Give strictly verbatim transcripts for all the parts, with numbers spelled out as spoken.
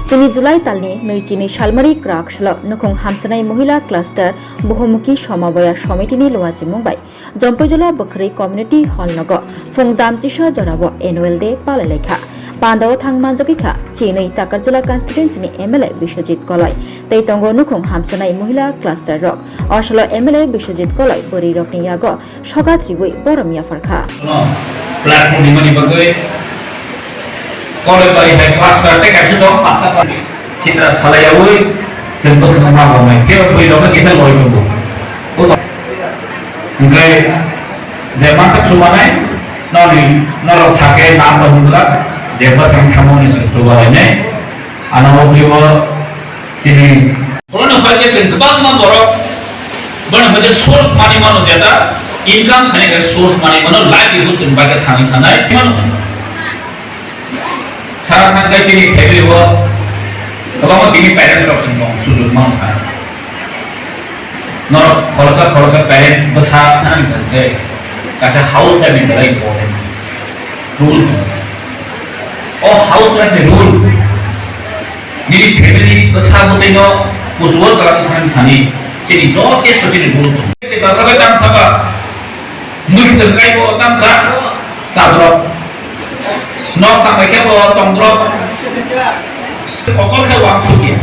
Tini July talni nui chini salmari kwrak salo nukhung hamsanai mohila cluster bohomukhi somabaya somitini luachimung bai Jompuijolo bwkhwrwi community hall nogo phung dam chisa jorao annual day palailaikha. Pandao thang manjagwikha chinwi Takarjala constituency ni M L A Biswajit Koloi tei tongo nukhung hamsanai mohila cluster rok. Osolo M L A Biswajit Koloi bwrwi rokni yago sogat riwi borom yapharkha. Platform ni mani bagwi Koloi bai hai cluster tei kaisa dong, pasta pa sitra salayawi, sen bosong ma bo mai khe bwi rok kisa loi tongo. Hwnkhe je masa chubanai noni norok sakhe nam bo hwnglak je bosong thamoni chubanai. Ano bo tini. Bono hwnkhe chwng kwbangma borok bono hwnkhe source manwi mano, jeta income khainai khe source manwi mano, livelihood chwng bagwi thangwi thanai mano. Sara thangkhe chini family o kwbangma bini parents rok chwng tong sujuk mano sa. Norok khoroksa khoroksa parents bwsa thangwi thangkhe kaisa house wife ni belai important role tongo. O house wife ni role. Nini family bwsa bwtwi no kuchugo twlang thani thani chini joto chini buru tong. Tei bwsa bai tang saba, mui tong kai bo tang sa, sa drop. Nok tang bai khe bo tong drop. Kokol khe wang sukya.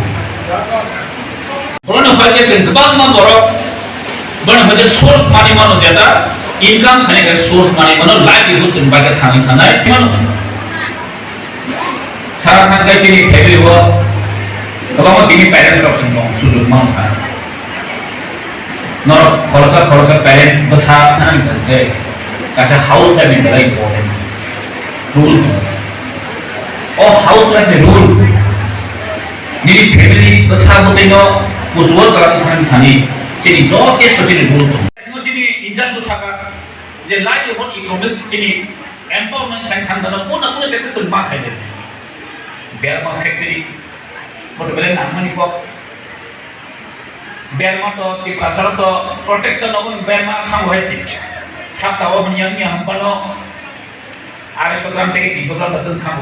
Bono hwnkhe chwng kwbangma borok bono hwnkhe source manwi mano, jeta income khainai khe source manwi mano, livelihood chwng bagwi thangwi thanai mano. Sara thangkhe chini family o kwbangma bini parents rok chwng tong sujuk mano sa. Norok khoroksa khoroksa parents bwsa thangkhe kaisa house wife ni belai important role tongo. O house wife ni role nini family bwsa bwtwi no kuchugo twlang thani thani chini joto chini role tongo. Chini injak bwsaka je livelihood economics chini empowerment khai thang dano, kona kona khe chwng ma khai de. Berma factory, moto bele nangmani kok. Berma to, Tiprasa to, protect to nogo berma thang hai si. Sab tawo bini yang yang bano, are so gram tege di so gram batun thang.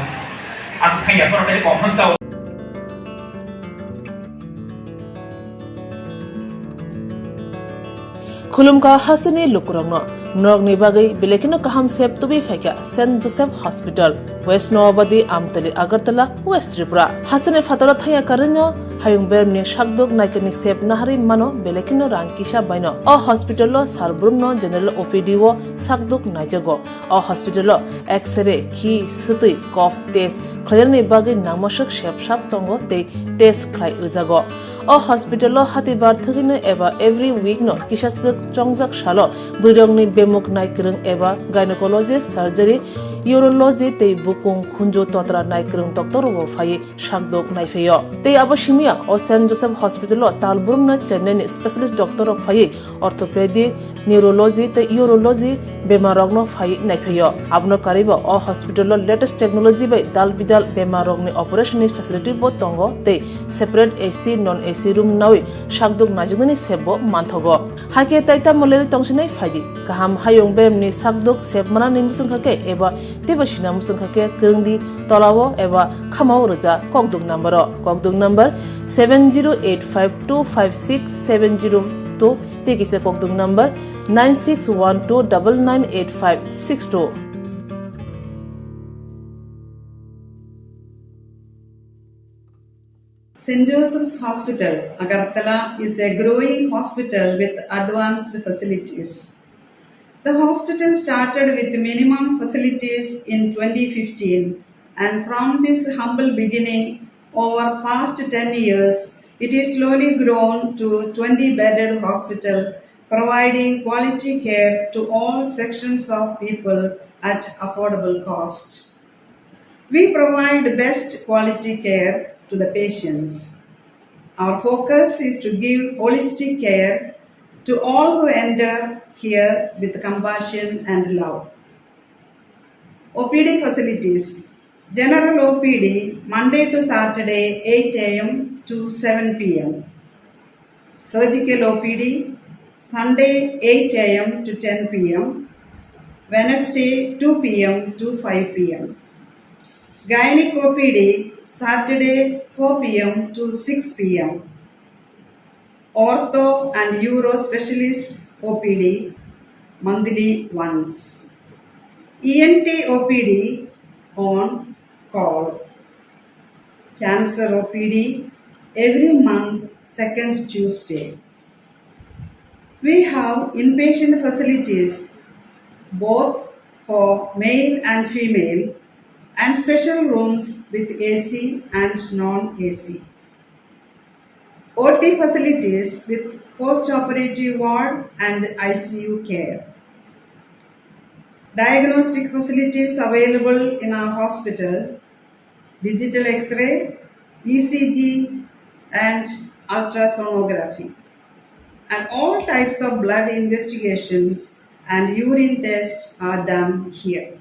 Asuk thang ya, kono tege kok thang chao. Khulumkha hasteni lukurokno, norokni bagwi belai kheno kaham sep tubui phaikha Saint Joseph Hospital, West Noabadi, Amtali, Agartala, West Tripura. Hasteni phataro thangya karwino hayung beremni sakduk naikani sep naharwi mano belai kheno rang kisa baino. O hospital-o sal brumno general O P D-o sakduk naijago. O hospital-o X-ray, khi, swtwi, cough test khlainani bagwi nangmaswk sep sak tongo tei test khlai rwjago. O hospital-o hatibar thwgwino eba every week-no kisaswk chongjak salo bwrwirokni bemuk naikwrwng eba gynecologist surgery, urology tei bukung khunju totra naikwrwng doctor-rokbo phaiwi sakdok naiphaio. Tei abo simiya o Saint Joseph Hospital-o tal brumno chennaini specialist doctor-rok phaiwi orthopedic, neurology tei urology bemarrokno phaiwi naiphaio. Abono karwibo o hospital-o latest technology bai dal bidal bemarrokni operation-ni facility-bo tongo tei separate A C, non A C room nawi sakdok naijaknani sepbo manthogo. Hakhe tai tamo leri tongsinai phaidi. Kaham hayung beremni sakdok sep manani muchungkha khe eba teibo sina muchungkha khe kwrwngdi tolao eba khamao rwja kokdok number-o. Kokdok number seven zero eight five two five six seven zero two tei kisa kokdok number nine six one two double nine eight five six two. Saint Joseph's Hospital, Agartala is a growing hospital with advanced facilities. The hospital started with minimum facilities in twenty fifteen, and from this humble beginning, over past ten years, it is slowly grown to twenty bedded hospital, providing quality care to all sections of people at affordable cost. We provide best quality care to the patients. Our focus is to give holistic care to all who enter here with compassion and love. O P D facilities. General O P D, Monday to Saturday, eight A M to seven P M. Surgical O P D, Sunday, eight A M to ten P M, Wednesday, two P M to five P M. Gynec O P D, Saturday four p m to six p m. Ortho and Uro Specialist O P D, monthly once. E N T O P D on call. Cancer O P D every month, second Tuesday. We have inpatient facilities both for male and female and special rooms with A C and non-A C. O T facilities with post-operative ward and I C U care. Diagnostic facilities available in our hospital, digital X-ray, E C G, and ultrasonography. And all types of blood investigations and urine tests are done here.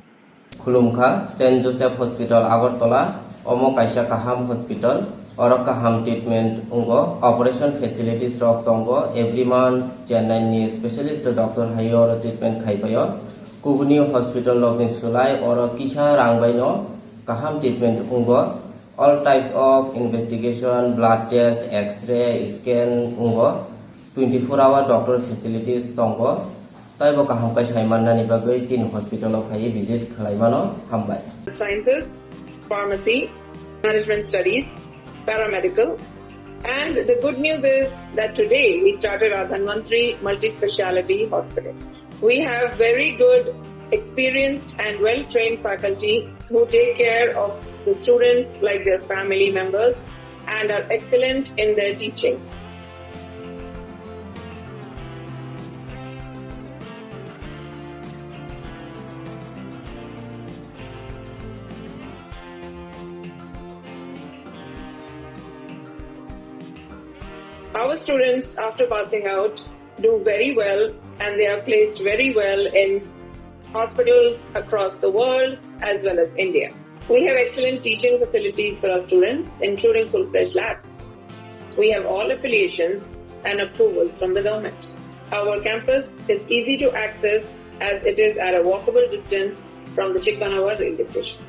Khulumkha, Saint Joseph Hospital, Agartala. Omo kaisa kaham hospital. Oro kaham treatment wngo. Operation facilities rok tongo. Every month Chennai ni specialist doctor hai oro treatment khai paio. Kubuni hospital rok ni sulai oro kisa rang bai no kaham treatment wngo. All types of investigation, blood test, X-ray, scan wngo. Twenty four hour doctor facilities tongo. Taibo kaham khe sai mannani bagwi chini hospital o phaiwi visit khlai mano. Hambai. Sciences, pharmacy, management studies, paramedical. And the good news is that today we started our Dhanvantri Multi-Speciality Hospital. We have very good, experienced and well-trained faculty who take care of the students like their family members and are excellent in their teaching. Our students, after passing out, do very well and they are placed very well in hospitals across the world as well as India. We have excellent teaching facilities for our students, including full-fledged labs. We have all affiliations and approvals from the government. Our campus is easy to access as it is at a walkable distance from the Chikmanawa railway station.